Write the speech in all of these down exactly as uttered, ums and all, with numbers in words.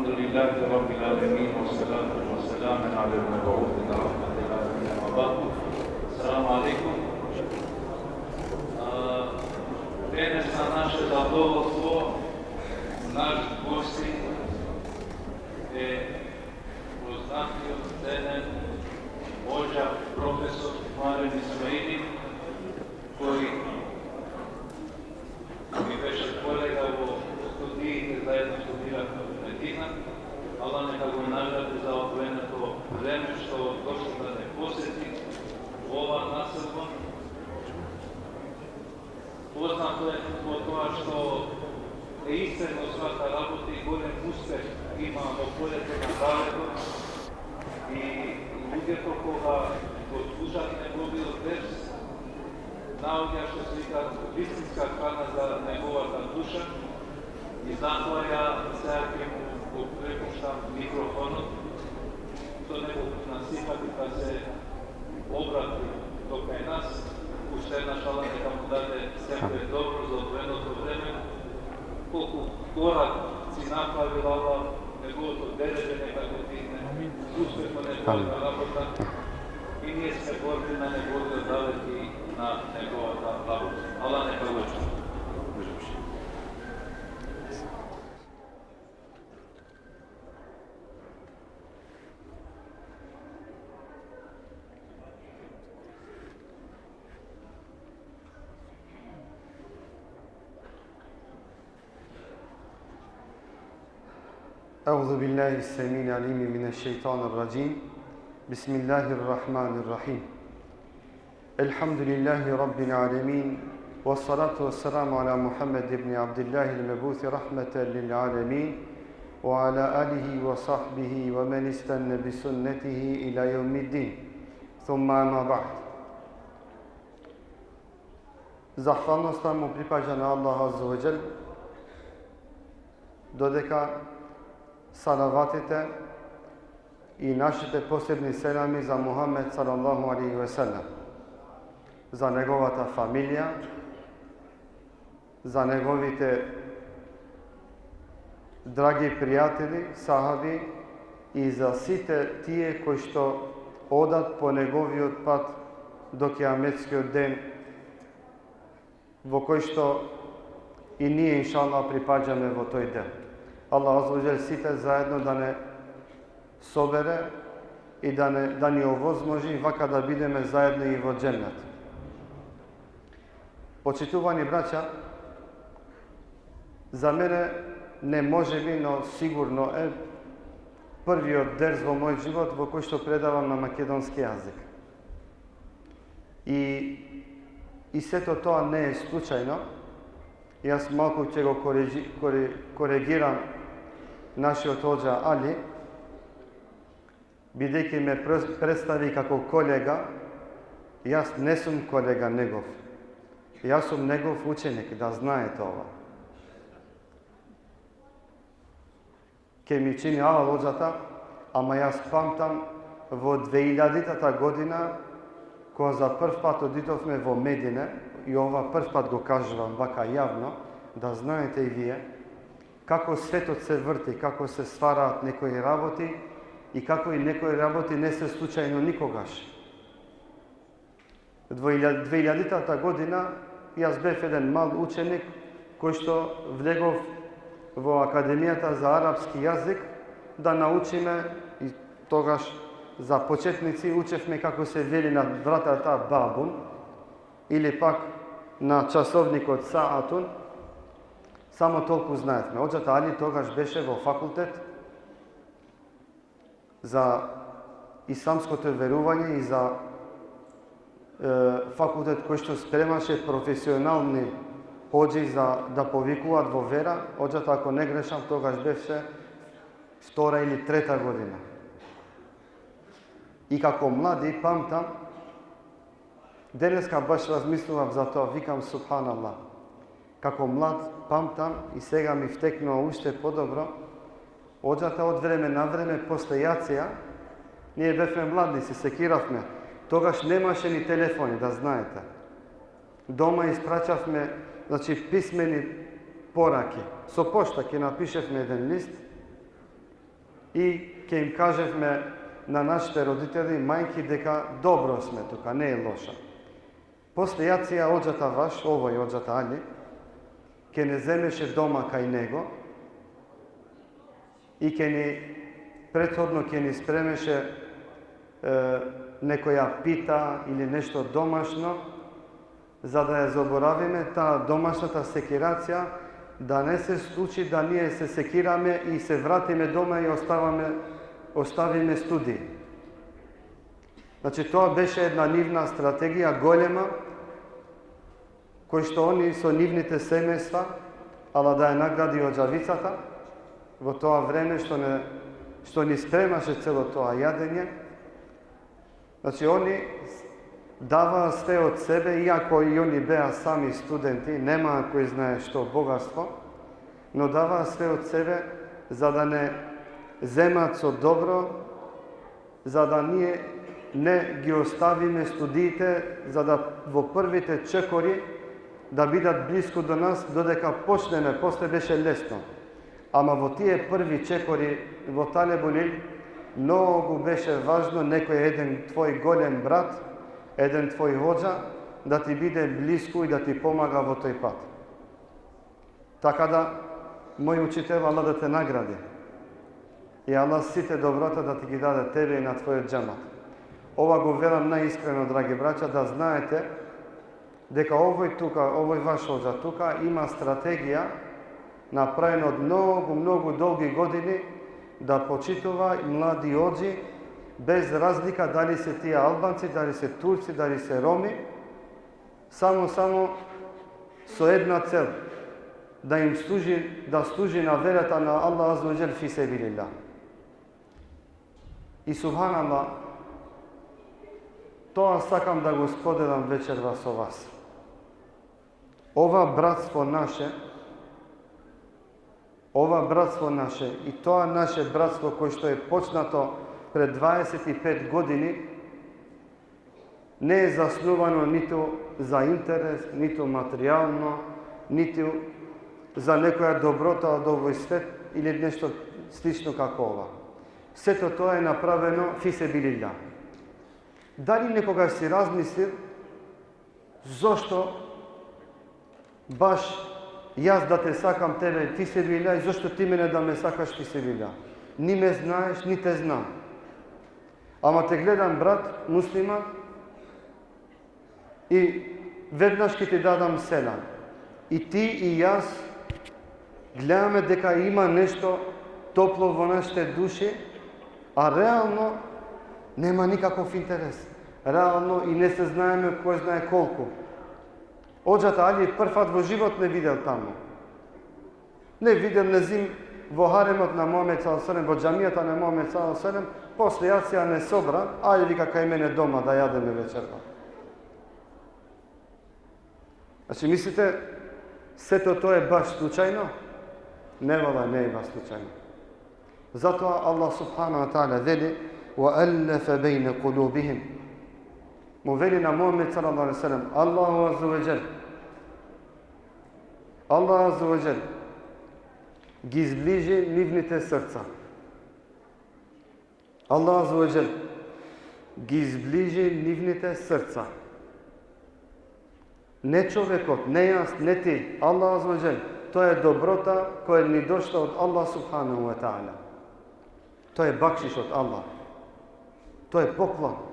الحمد لله رب العالمين، والصلاة والسلام على المبعوث رحمة للعالمين، أما بعد. السلام عليكم. А, денес на наше задоволство, наш гости е познатиот ценен хоџа, професор Марен Исмаили, кој ми беше колега во студиите, заедно студиравме во Медина. Аллах нека го награди за одвоеното време што дошол да не посети во ова населба. Познато е по тоа што е истрен во својата работа и голем успех има во полето на давето. И луѓето кога го слушаат неговиот дерс, наоѓа што се вика вистинска храна за неговата душа. И затоа ја сега ќе му го препуштам микрофонот, што не го насипати да се обрати до кај нас. Уште една шала, нека му даде секој добро за одвоеното време. Колку корак си направил, Аллах неговото дереже нека го дигне, успех во неговата работа. И ние сме горди на неговиот давет и на неговата работа. Аллах нека го чува. أعوذ بالله السميع العليم من الشيطان الرجيم. بسم الله الرحمن الرحيم. الحمد لله رب العالمين، والصلاة والسلام على محمد بن عبد الله المبعوث رحمة للعالمين، وعلى آله وصحبه ومن استن بسنته إلى يوم الدين. ثم أما بعد. Захвалноста му припаѓа на Аллах Азза ва Џел, додека салаватите и нашите посебни селами за Мухаммед салаллаху алейхи ве селем, за неговата фамилија, за неговите драги пријатели, сахаби и за сите тие кои што одат по неговиот пат до кијаметскиот ден, во кој што и ние, иншаллах, припаѓаме во тој ден. Аллах Азза ва Џел сите заедно да не собере и да не, да ни овозможи вака да бидеме заедно и во џеннет. Почитувани браќа, за мене не може би, но сигурно е првиот дерс во мојот живот во кој што предавам на македонски јазик. И, и сето тоа не е случајно. Јас малку ќе го коригирам нашиот хоџа Али, бидејќи ме представи како колега. Јас не сум колега негов. Јас сум негов ученик, да знаете ова. Ке ми чини алал хоџата, ама јас памтам во две илјадитата година, кога за прв пат одитовме во Медина, и ова прв пат го кажувам вака јавно, да знаете и вие, како светот се врти, како се ствараат некои работи и како и некои работи не се случајно никогаш. Во илја-, две илјадитата година јас бев еден мал ученик кој што влегов во Академијата за арапски јазик да научиме, и тогаш за почетници учевме, како се вели на вратата, бабун, или пак на часовникот саатун. Само толку знаевме. Хоџата Али тогаш беше во факултет за исламското верување и за, е, факултет кој што спремаше професионални хоџи за да повикуваат во вера. Хоџата, ако не грешам, тогаш беше втора или трета година. И како млади, памтам, денеска баш размислував за тоа, викам: Субханаллах. Како млад, памтам, и сега ми втекнува уште подобро, хоџата од време на време после јација, ние бевме млади, се сеќиравме, тогаш немаше ни телефони, да знаете. Дома испраќавме, значи, писмени пораки. Со пошта ќе напишевме еден лист, И ќе им кажевме на нашите родители, мајки, дека добро сме тука, не е лошо. После јација оџата ваш, овој оџата Али, ќе не земеше дома кај него и ќе ни, претходно ќе ни спремеше, е, некоја пита или нешто домашно, за да ја заборавиме таа домашната секирација, да не се случи да ние се секираме и се вратиме дома и оставаме, оставиме студии. Значи, тоа беше една нивна стратегија голема, кој што они со нивните семејства, ала да ја награди оџавицата, во тоа време што не, што ни спремаше цело тоа јадење. Значи, они даваа све од себе, иако и они беа сами студенти, немаа кој знае што богатство, но даваа све од себе за да не земат со добро, за да ние не ги оставиме студиите, за да во првите чекори да бидат блиску до нас, додека почнеме, после беше лесно. Ама во тие први чекори во Талебул Илм, многу беше важно некој еден твој голем брат, еден твој хоџа, да ти биде блиску и да ти помага во тој пат. Така да, мој учител, Аллах да те награди. И Аллах сите добрата да ти ги даде тебе и на твојот џемат. Ова го велам најискрено, драги браќа, да знаете дека овој тука, овој ваш хоџа тука има стратегија направена од многу, многу долги години да почитува млади оџи, без разлика дали се тие албанци, дали се турци, дали се роми, само, само со една цел, да им служи, да служи на верата на Аллах Азза ва Џел фи себилиллах. И субханаллах, тоа сакам да го споделам вечерва со вас. Ова братство наше, ова братство наше и тоа наше братство кој што е почнато пред дваесет и пет години, не е заснувано ниту за интерес, ниту материјално, ниту за некоја доброта од овој свет или нешто слично како ова. Сето тоа е направено фи себилиллах. Дали некогаш си размислил зошто баш јас да те сакам тебе фи себилиллах и зошто ти мене да ме сакаш фи себилиллах? Ни ме знаеш, ни те знам. Ама те гледам брат муслиман и веднаш ќе ти дадам селам. И ти и јас гледаме дека има нешто топло во нашите души, а реално нема никаков интерес. Реално и не се знаеме кој знае колку. Оџата Али прв пат во живот не видел таму. Не видел нејзин во харемот на Мухамед саллаллаху алејхи ве селем, во џамијата на Мухамед саллаллаху алејхи ве селем, после јација не собра, ајде, вика, кај мене дома да јадеме вечерва. Значи, мислите, сето тоа е баш случајно? Не, вала, не е баш случајно. Затоа Аллах субхану ва таала вели: "Ва аллафа бајна кулубихим." Му вели на Мухамед саллаллаху алејхи ве селем, Аллаху азза ва џел, Аллах азза ва џел ги изближи нивните срца. Аллах азза ва џел ги изближи нивните срца. Не човекот, не јас, не ти. Аллах азза ва џел, тоа е доброта која ни дошла од Аллах субхану ва таала. Тоа е бакшиш од Аллах. Тоа е поклон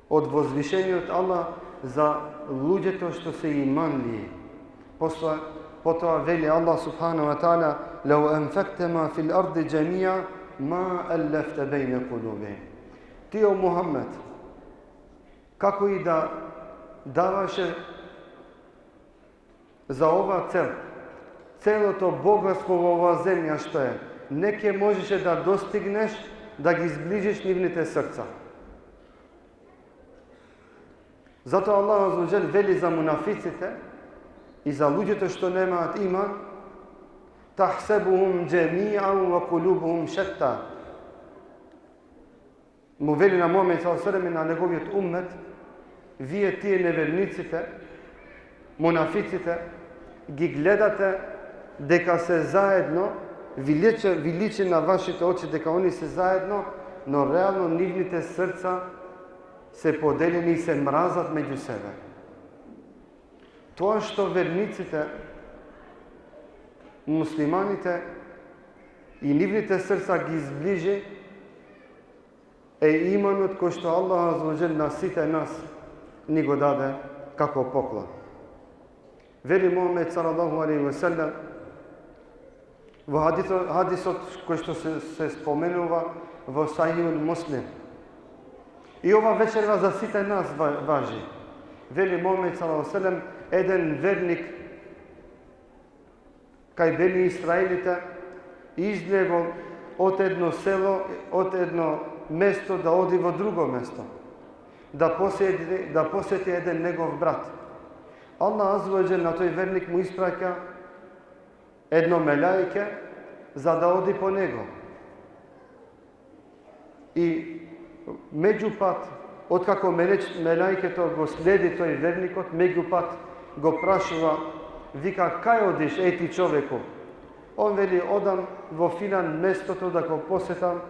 од возвишениот Аллах за луѓето што се иманлии. После, потоа вели Аллах субхану ва таала: "Лау анфакта ма фил арди џамиа ма аллафта бајна кулубихим." Ти, о Мухаммед, како и да даваше за ова цел, целото богатство во оваа земја што е, не ќе можеше да достигнеш да ги изближиш нивните срца. Затоа Аллах азза ва џел вели за мунафиците и за луѓето што немаат иман: "Тахсабухум џамиан ва кулубухум шатта." Му вели на Мухаммед саллаллаху алејхи ве селем и на неговиот уммет: "Вие, тие неверниците, мунафиците, ги гледате дека се заедно, Ви личи, ви личи на вашите очи дека они се заедно, но реално нивните срца се поделени и се мразат меѓу себе. Тоа што верниците, муслиманите и нивните срца ги изближи, е иманот кој што Аллах Азза ва Джел на сите нас ни го даде како поклон. Вели Мухаммед салаллаху алейхи ва саллем во хадисот, хадисот кој што се, се споменува во Сахихул Муслим. И ова вечерва за сите нас ва-, важи. Вели Мухаммед салаллаху алейхи ва саллем, еден верник кај Бени Исраилите, изнегол од едно село, од едно место да оди во друго место, да посети, да посети еден негов брат. Аллах Азза ва Джел на тој верник му испраќа едно мелајке за да оди по него. И меѓупат, откако мелеч-, мелајкето го следи тој верникот, меѓупат го прашува, вика: „Кај одиш, еј ти човеку?“ Он вели: „Одам во филан местото да го посетам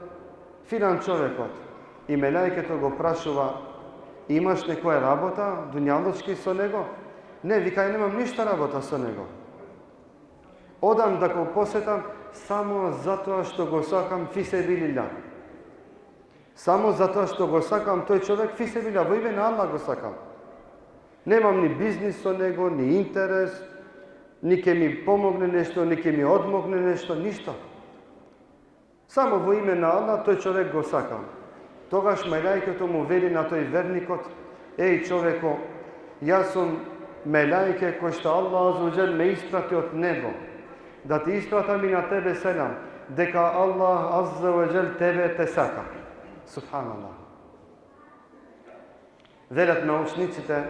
филан човекот.“ И мелајкето го прашува: „Имаш некоја работа, дуњалочки, со него?“ „Не“, вика, „немам ништо работа со него. Одам да го посетам само затоа што го сакам фи себилилла. Само затоа што го сакам тој човек фи себилилла, во име на Аллах го сакам. Немам ни бизнис со него, ни интерес, ни ќе ми помогне нешто, ни ќе ми одмогне нешто, ништо. Само во име на Аллах тој човек го сакам.“ Тогаш мелајкето му вели на тој верникот: „Еј, човеко, јас сум мелајке кој што Аллах Азза ва Джел ме испрати од небо, да ти испратам и на тебе селам, дека Аллах Азза ва Джел тебе те сака.“ Субханаллах. Велат научниците: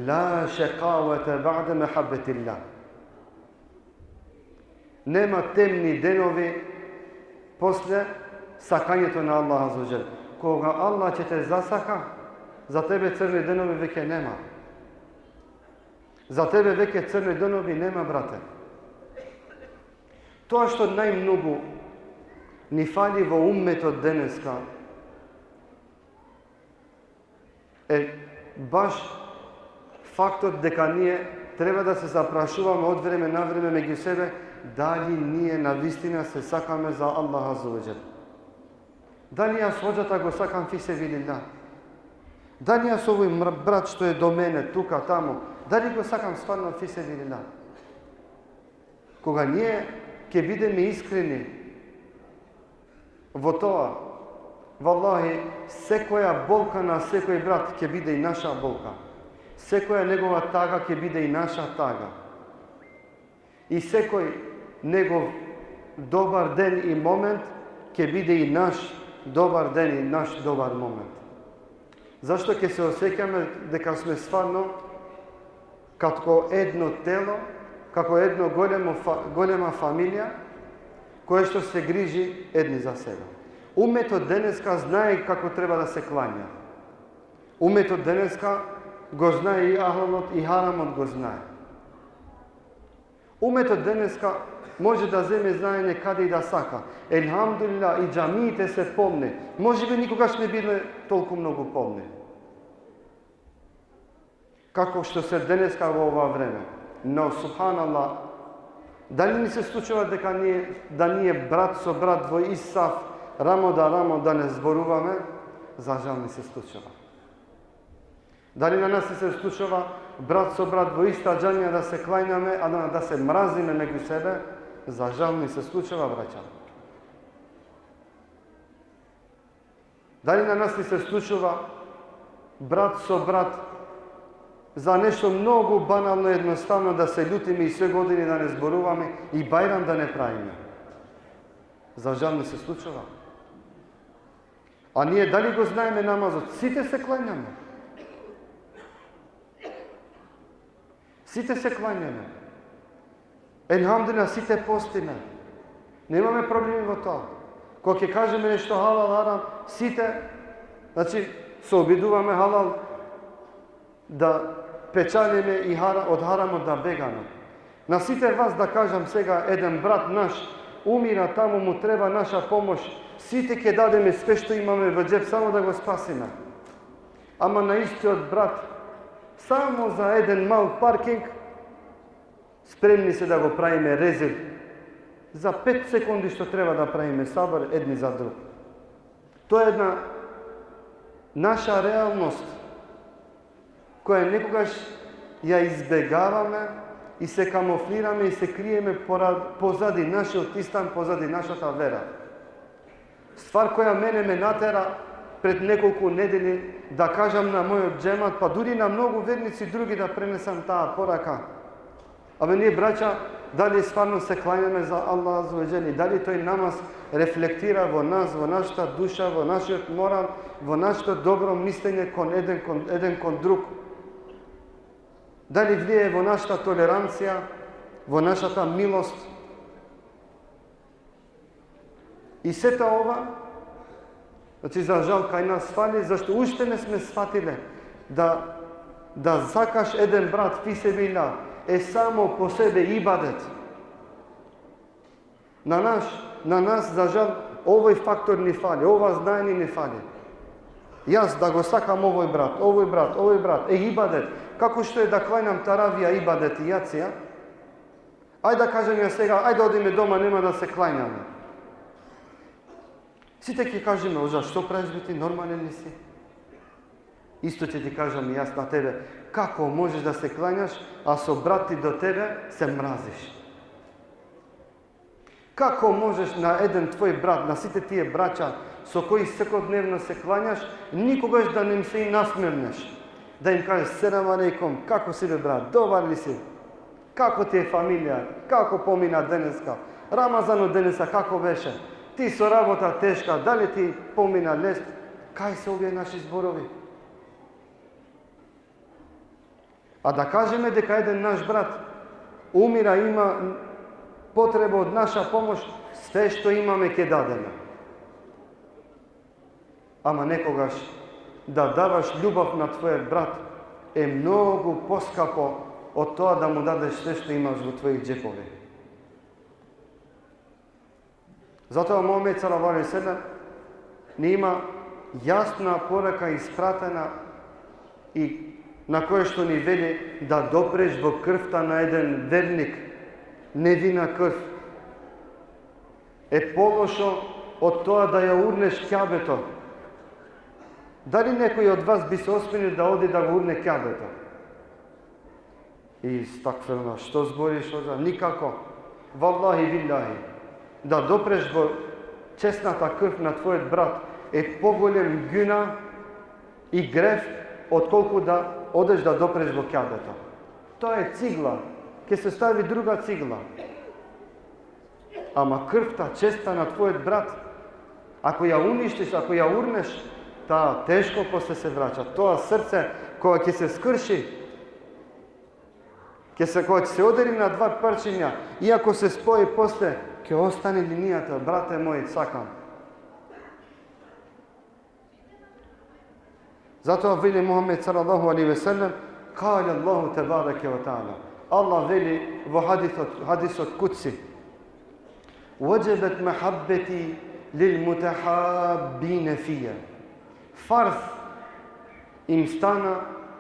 „Ла шекавете баъде мехабетилла.“ Нема темни денови после сакањето на Аллах Азза ва Джел. Кога Аллах ќе те засака, за тебе црни денови веќе нема. За тебе веќе црни денови нема, брате. Тоа што најмногу ни фали во умметот денеска е баш фактот дека ние треба да се запрашуваме од време на време меѓу себе дали ние на вистина се сакаме за Аллах Азза ва Джел. Дали јас хоџата го сакам фи себилилла? Дали јас овој мр-, брат што е до мене, тука, таму, дали го сакам стварно фи себилилла? Кога ние ќе бидеме искрени во тоа, валлахи, секоја болка на секој брат ќе биде и наша болка. Секоја негова тага ќе биде и наша тага. И секој негов добар ден и момент ќе биде и наш добар ден и наш добар момент. Зашто ќе се осеќаме дека сме стварно како едно тело, како едно големо фа-, голема фамилија која што се грижи едни за себе. Уметот денеска знае како треба да се клања. Уметот денеска го знае и ахлалот и харамот го знае. Уметот денеска може да земе знаење каде и да сака. Елхамдулилла, и џамиите се полни. Може би никогаш не биле толку многу полни како што се денеска во ова време. Но, субханаллах, дали ни се случува дека ние, да ние брат со брат во ист саф, рамо да рамо да не зборуваме? За жал ни се случува. Дали на нас ни се случува брат со брат во иста џамија да се клањаме, а да, да се мразиме меѓу себе? За жал ни се случува, браќа. Дали на нас ни се случува брат со брат за нешто многу банално, едноставно, да се љутиме и се години да не зборуваме и бајрам да не правиме? За жал ни се случува. А ние дали го знаеме намазот? Сите се клањаме. Сите се клањаме. Елхамдулилла, сите постиме. Немаме проблеми во тоа. Кога ќе кажеме нешто халал, харам, сите, значи, се обидуваме халал да печалиме и хара-, од харамот да бегаме. На сите вас да кажам сега, еден брат наш Umira, tamo mu treba naša pomoš. Svi te ke dademe sve što imame v džep, samo da go spasime. Ama na isti od brat, samo za eden mal parking, spremni se da go pravime rezil. Za pet sekundi što treba da pravime sabor edni za drug. To je jedna naša realnost koja nekogaš ja izbegavame i se kamuflirame i se krijeme pora-, pozadi našo islam, pozadi našata vera. Stvar koja mene me natera pred nekoliko nedelji da kažam na moj džemat, pa duri na mnogo vernici drugi da prenesam ta poraka. Abe, braća, dali stvarno se klanjame za Allah Azze ve Dželle, dali toj namaz reflektira vo nas, vo našta duša, vo našo moral, vo našto dobro mislenje kon eden, kon eden, kon drug? Dali vlije vo našta tolerancija, vo našta ta milost? I seta ova, znači, za žal kaj nas fali, zašto ušte ne sme sfatile da, da sakaš eden brat fi sebilillah, e samo po sebe ibadet. Na naš, na nas, za žal, ovoj faktor ni fali, ova znanje ni fali. Jas da go sakam ovoj brat, ovoj brat, ovoj brat, e ibadet. Kako što je da klanjam taravija, ibadet i jacija? Ajde da kažem ja sega, ajde odime doma, nema da se klanjame. Svi te ke kažeme: „Oža, što praviš, be, ti normalan nisi?” Isto će ti kažem i jas na tebe, kako možeš da se klanjaš, a so brati do tebe se mraziš? Kako možeš na eden tvoj brat, na site tije braća, so koj svakodnevno se klanjaš, nikogaš da nim se i nasmerneš, da im kažeš: „Selam alejkum, kako si, be, brat, dobar li si? Kako ti je familija? Kako pomina deneska? Ramazano denesa kako beše? Ti so rabota teška, dali ti pomina lest?” Kaj se ovje naši zborovi? A da kažeme deka eden naš brat umira, ima potreba od naša pomoš, sve što imame ke dademe. Ama nekogaš da davaš ljubav na tvoje brat e mnogo poskapo od toa da mu dadeš sve što imaš vo tvoji džepovi. Zato Muhammed sallallahu alejhi ve sellem ni ima jasna poraka ispratena i na koje što ni veli da dopreš vo krvta na eden vernik, nevina krv. E pološo od toa da ja urneš Kjabeto. Dali nekoj od vas bi se osmeni da odi da go urne Kjabeto? Istakfirullah, što zboriš, oža? Nikako. Vallahi billahi. Da dopreš vo česnata krv na tvojet brat e pogolem günah i gref, otkolku da odeš da dopreš vo Kjabeto. To je cigla, ke se stavi druga cigla. Ama krvta česta na tvojet brat, ako ja uništiš, ako ja urneš, ta teško posle se vraća. To srce koja ke se skrši, ke se, koja će se oderi na dva parčinja, iako se spoji posle, ke ostane linijata, brate moj, sakam. Zato veli Muhammed sallallahu alejhi ve sellem: „Kale Allahu tebareke ve teala.” Allah veli vo hadis od, hadis od kudsi: „Vajebet mehabbeti lil mutehabbine fije.” Farz im stana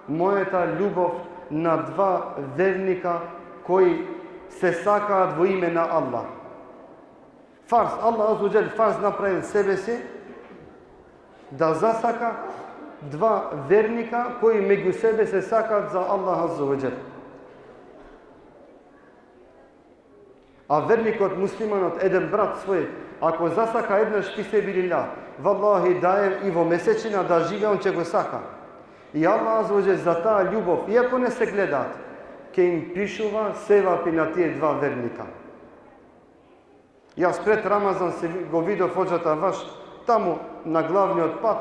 mojeta ljubov na dva vernika koji se sakaat vo ime na Allah. Farz, Allah Azze ve Dželle farz napravil sebesi da zasaka dva vernika koji megju sebe se sakaat za Allah Azze ve Dželle. A vernikot, muslimanot, eden brat svoj, ako zasaka ednaš fi sebilillah, vallahi, dajem i vo mesečina da živi, on će go saka. I Allah Azze ve Dželle za ta ljubov, iako ne se gledat, ke im pišuva sevapi na tije dva vernika. Ja spred Ramazan se vi-, go vidov hodžata vaš, tamo na glavni otpad,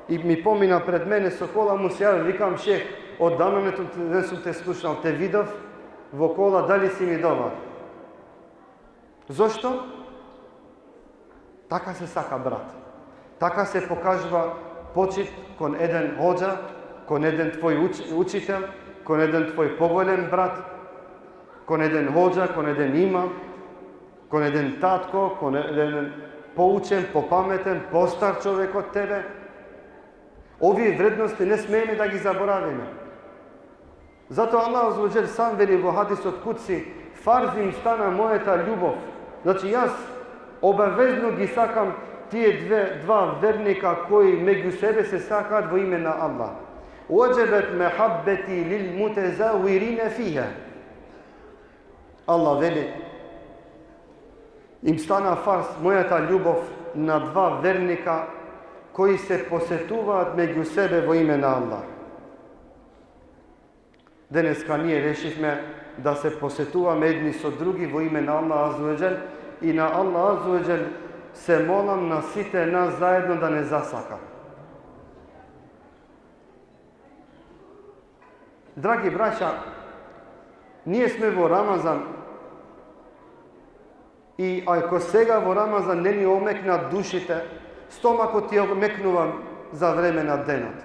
i mi pomina pred mene so kola mu se javi, vikam: „Šeh, odavno ne tu-, ne sam te slušal, te vidov vo kola, dali si mi dobar?” Zašto? Taka se saka brat. Taka se pokažba počit kon eden hodža, kon eden tvoj uč-, učitel, kon eden tvoj pogolem brat, kon eden hodža, kon eden imam. Kon eden tatko, kon eden poučen, popametan, postar čovek od tebe. Ovi vrednosti ne smeme da gi zaboravime. Zato Allah azze ve dželle sam veli vo hadis od kudsi: farz im stana mojata ljubov. Znači, jaz obavezno gi sakam tije dve, dva vernika koj megju sebe se sakaat vo ime na Allah. Vađebet mehabbeti lil mutezavirine fiha. Allah veli: im stana farz mojata ljubov na dva vernika koj se posetuva megju sebe vo ime na Allah. Deneska nije rešivme da se posetuvame jedni so drugi vo ime na Allah azze ve dželle i na Allah azze ve dželle se molam na site nas zajedno da ne zasaka. Dragi braća, nije sme vo Ramazan i ako sega vo Ramazan ne ni omekna dušite, stomako ti omeknuva za vreme na denot.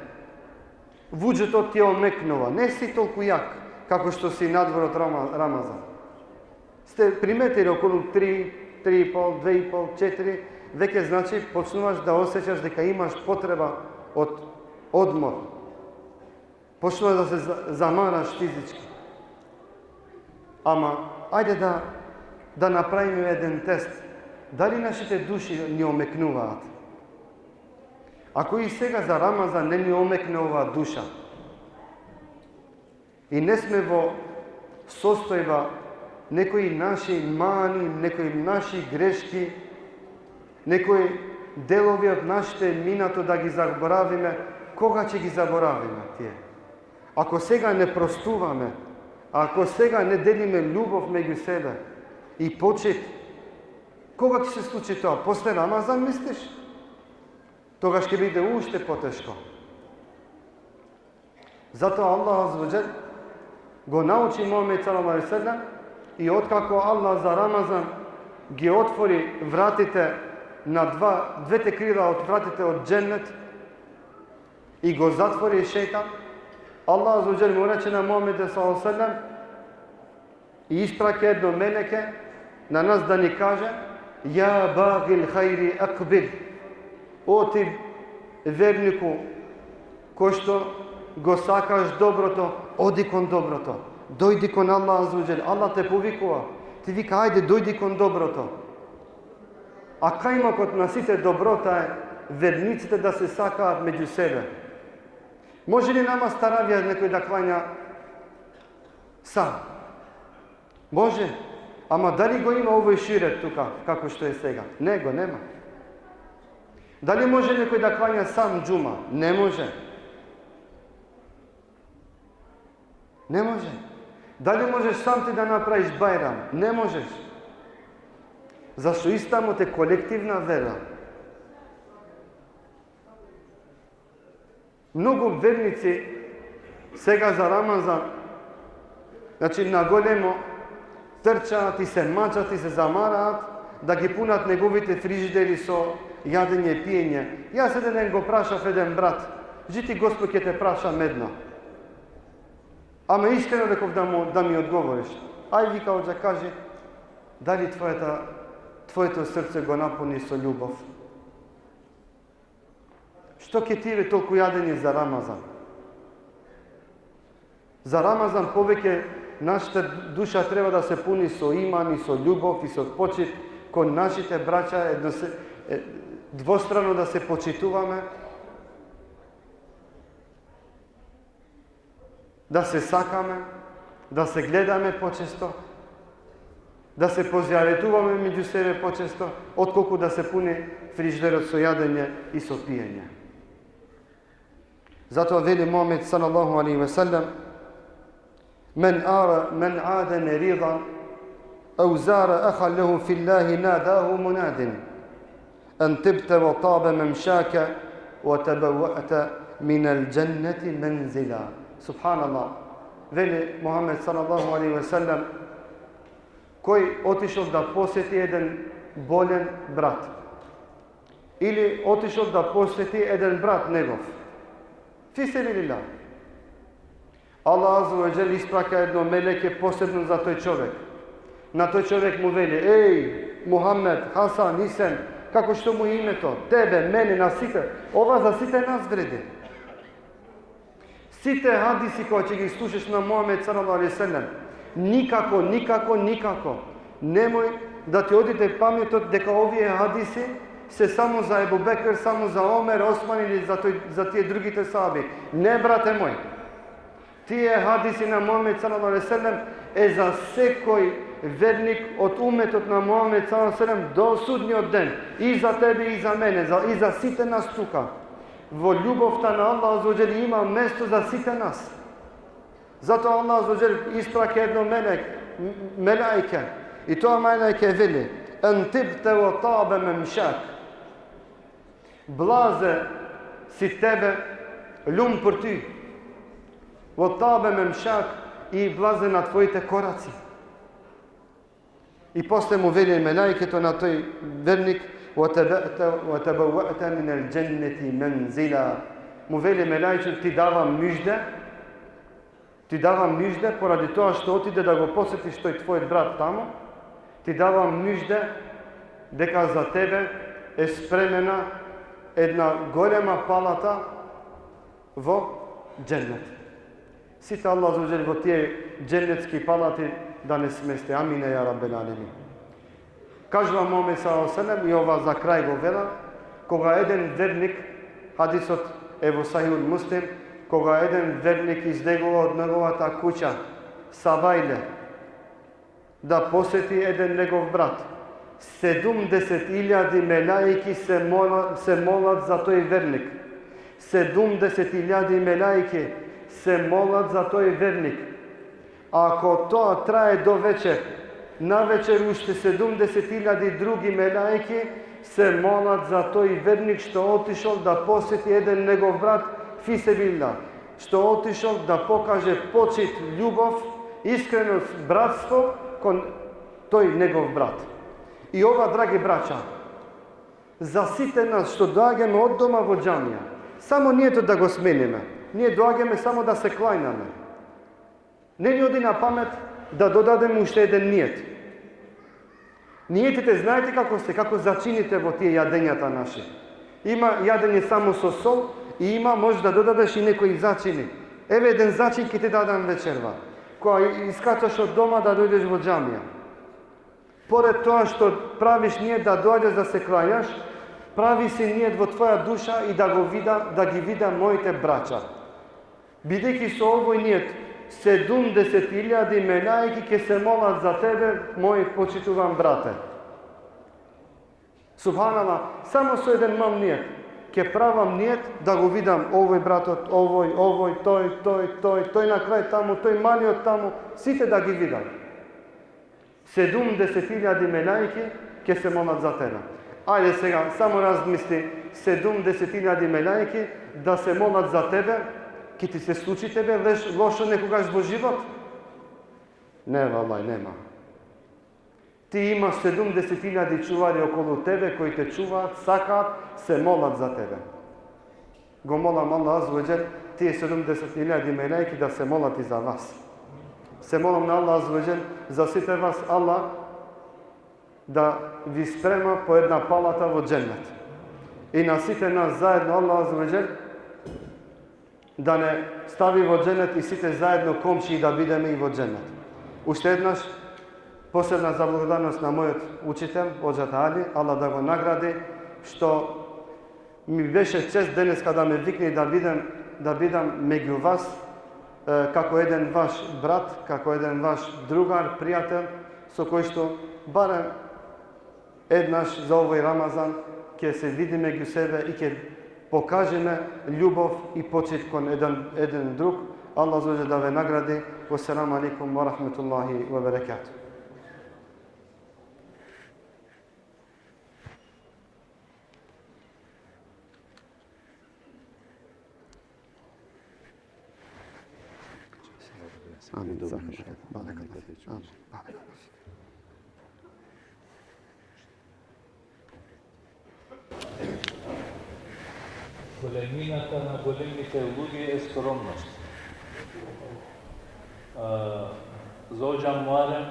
Vudžuto ti omeknuva, ne si tolku jak kako što si nadvor od Rama-, Ramazan. Ste primetili okolo tri, tri i pol, dve i pol, četiri, veke, znači, počnuvaš da osećaš deka imaš potreba od odmor. Počnuvaš da se za-, zamaraš fizički. Ama, ajde da, da napravime eden test. Dali našite duši ni omeknuva? Ako i sega za Ramazan ne ni omekne ova duša, i ne sme vo sostojba nekoj naši mani, nekoj naši greški, nekoj delovi od našite minato da gi zaboravime, koga će gi zaboravime tije? Ako sega ne prostuvame, ako sega ne delime ljubov megju sebe i počit, koga će se slučit to? Posle Ramazan, misliš? Togaš ke bide ušte poteško. Zato Allah azze ve dželle go nauči Muhammed sallallahu alejhi ve sellem i otkako Allah za Ramazan gi otvori vratite na dva, dvete krila od vratite od džennet i go zatvori šejtan, Allah azze ve dželle mu reče na Muhammed sallallahu alejhi ve sellem i isprake jedno meleke na nas da ni kaže: ja bagil hajri ekbil. O ti verniku, ko što go sakaš dobroto, odi kon dobroto. Dojdi kon Allah azze ve dželle. Allah te povikova. Ti vika: ajde, dojdi kon dobroto. A kaj ima kot nasite dobrota e vernicite da se sakaat megju sebe? Može li namaz taravija nekoj da klanja sam? Može. Ama dali go ima ovoj širet tuka, kako što e sega? Ne, go nema. Dali može nekoj da klanja sam džuma? Ne može. Ne može. Dali možeš sam ti da napraviš Bajram? Ne možeš. Zašto? Ista mu te kolektivna vera. Mnogo vernici sega za Ramazan, znači, na golemo trčat i se mačat i se zamarat da gi punat negovite frižideri so jadenje, pijenje. Ja se deden go prašav eden brat: dži ti, Gospod, ke te prašam edno. Ama iskreno rekov da mu, da mi odgovoriš. Aj, vika, odža, kaži, dali tvoje ta, tvoje to srce go napuni so ljubov? Što ke tive tolku jadenje za Ramazan? Za Ramazan poveke našta duša treba da se puni so iman i so ljubov i so počit kon našite braća, jedno se, e, dvostrano da se počituvame, da se sakame, da se gledame počesto, da se pozjaretuvame među sebe počesto, otkolku da se puni frižiderot so jadenje i so pijenje. Zato veli Muhammed sallallahu alejhi ve sellem: men ara, men ade meridan, ev zara ahan lehu fillahi, nadahu munadin: en tibte ve tabe memšake ve tebevve'te minel dženneti menzila. Subhanallah. Veli Muhammed sallallahu alejhi ve sellem: koj otišol da poseti eden bolen brat, ili otišol da poseti eden brat negov, fi sebilillah, Allah azze ve dželle isprakja jedno meleke posebno za toj čovek. Na toj čovek mu veli: ej, Muhammed, Hasan, Hisen, kako što mu ime to, tebe, mene, na site, ova za site nas vredi. Site hadisi koja će ih slušaš na Muhammed sallallahu alaihi sallam, nikako, nikako, nikako nemoj da ti odite pamet deka ovi hadisi se samo za Ebu Bekr, samo za Omer, Osman ili za, toj, za tije drugi te sahabi. Ne, brate moj. Tije hadisi na Muhammed sallallahu alaihi sallam e za sekoj vernik od umetot na Muhammed sallallahu alaihi sallam do sudnjo den. I za tebe i za mene, za, i za site nas tuka. Vo ljubov ta na Allah azze ve dželle ima mesto za site nas. Zato Allah azze ve dželle isprake jedno melek, m-, melajke. I to melajke veli: En tibte ve tabe memšak. Blaze si tebe, ljum për ty. Ve tabe memšak, i blaze na tvojte koraci. I posle mu veli melajke to na toj vernik: Ve tebe-, ve tebevve'te minel dženneti menzila. Mu veli melajke: Ti dava mižde, ti dava mižde, poradi toa što otide da go posetiš toj tvoj brat tamo, ti dava mižde deka za tebe e spremena edna golema palata vo džennet. Site Allah azze ve dželle vo tije džennetski palati da ne smeste. Amine ja rabbel alemin. Kažva Muhammed sallallahu alejhi ve sellem, i ova za kraj govela, koga eden vernik, hadisot evo Sahihul Muslim, koga eden vernik izlegova od negova ta kuća, savajle, da poseti eden negov brat. Sedumdeset iljadi melajki se mola-, se molat za toj vernik. Sedumdeset iljadi melajki se molat za toj vernik. Ako to traje do večer, na večer ušte sedumdeset iljadi drugi melajki se molat za toj vernik što otišol da poseti eden negov brat fi sebilillah, što otišol da pokaže počit, ljubov, iskrenost, bratstvo kon toj negov brat. I ova, dragi braća, za site nas što doagjeme od doma vo džamija, samo nijet da go smenime. Nijet doagjeme samo da se klanjame. Ne ni odi na pamet da dodadem ušte eden nijet. Nijetite, znajte kako se, kako začinite vo tije jadenjata naše. Ima jadenje samo so sol i ima, može da dodadeš i nekoj začini. Eve eden začin ki te dadam večerva. Koja i-, iskačaš od doma da dojdeš vo džamija. Pored toa što praviš nijet da dođeš da se klanjaš, pravi si nijet vo tvoja duša i da go vida, da gi vida mojte braća. Бидејќи со овој ниет седумдесет илјади мелаики ќе се молат за тебе, мој почитуван брате. Субханаллах, само со еден мал ниет. Ќе правам ниет да го видам овој братот, овој, овој, тој, тој, тој, тој на крај таму, тој малиот таму, сите да ги видам. Седумдесет илјади мелаики ќе се молат за тебе. Ајде сега, само размисли, седумдесет илјади мелаики да се молат за тебе, ќе ти се случи тебе леш-, лошо некогаш во живот? Не, валлај, нема. Ти имаш седумдесет илјади чувари околу тебе кои те чуваат, сакаат, се молат за тебе. Го молам Аллах Аззе ва Џел, тие седумдесет илјади мелаики да се молат и за вас. Се молам на Аллах Аззе ва Џел за сите вас, Аллах да ви спрема по една палата во џеннет. И на сите нас заедно Аллах Аззе ва Џел да не стави во џеннет и сите заедно комшии да бидеме и во џеннет. Уште еднаш, посебна заблагодарност на мојот учител, Оџата Али, Аллах да го награди, што ми беше чест денеска да ме викне да бидам, да бидам меѓу вас, е, како еден ваш брат, како еден ваш другар, пријател, со кој што барем еднаш за овој Рамазан ќе се видиме меѓу себе и ќе покажеме љубов и почит кон еден, еден друг. Аллах Аззе ва Џел да ве награди. Вассаламу алейкум ва рахметуллахи ва берекатух. Амин. Баракаллаху фик. Амин. Баракаллаху фик. Големината на големите луѓе е скромност. А, за Оџа Муарем,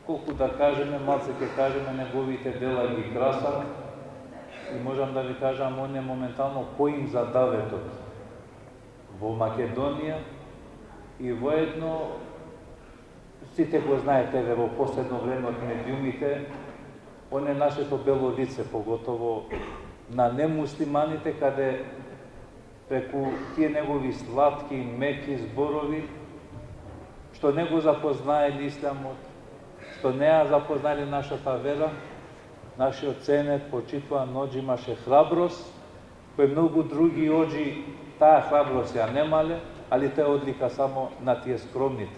Колку да кажеме, малце ќе кажеме, неговите дела ги красат и можам да ви кажам, он е моментално поим за Давидот во Македонија и воедно, сите го знаете, ве, во последно време од медиумите, он е нашето бело лице, поготово на немуслиманите, каде преку тие негови сладки, меки зборови, што не го запознаеле исламот, што не ја запознаеле нашата вера, нашиот сенет, почитуван оџи имаше храброст, кој многу други оџи таа храброст ја немале, али тоа е одлика само на тие скромните.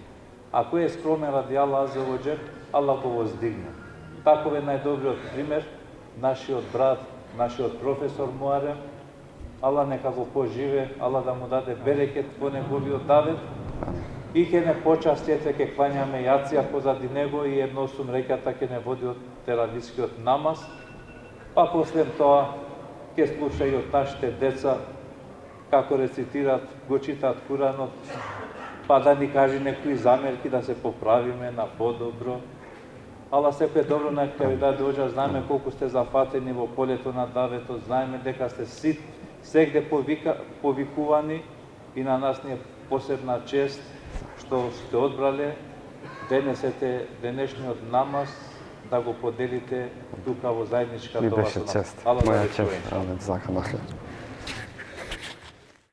А кој е скромен ради Аллах Аззе ва Џел, Аллах го воздигна. Таков е најдобриот пример, нашиот брат, нашиот професор Муарем, Аллах нека го поживее, Аллах да му даде берекет во неговиот Давид. И ќе не почастите, ќе клањаме јација позади него и едно сум реката ќе не води од теравискиот намаз. Па после тоа ќе слуша и од нашите деца како рецитират, го читат Куранот, па да ни каже некои замерки да се поправиме на подобро. Аллах секое добро нека ви даде, оџа, знаеме колку сте зафатени во полето на Давидот, знаеме дека сте сит, сегде повика, повикувани и на нас ни е посебна чест што сте одбрале денесете, денешниот намаз да го поделите тука во заедничката Ми ова беше со нас. Чест, Аллах да моја ве чест. Чува, иншаллах. Амен, закон ахир.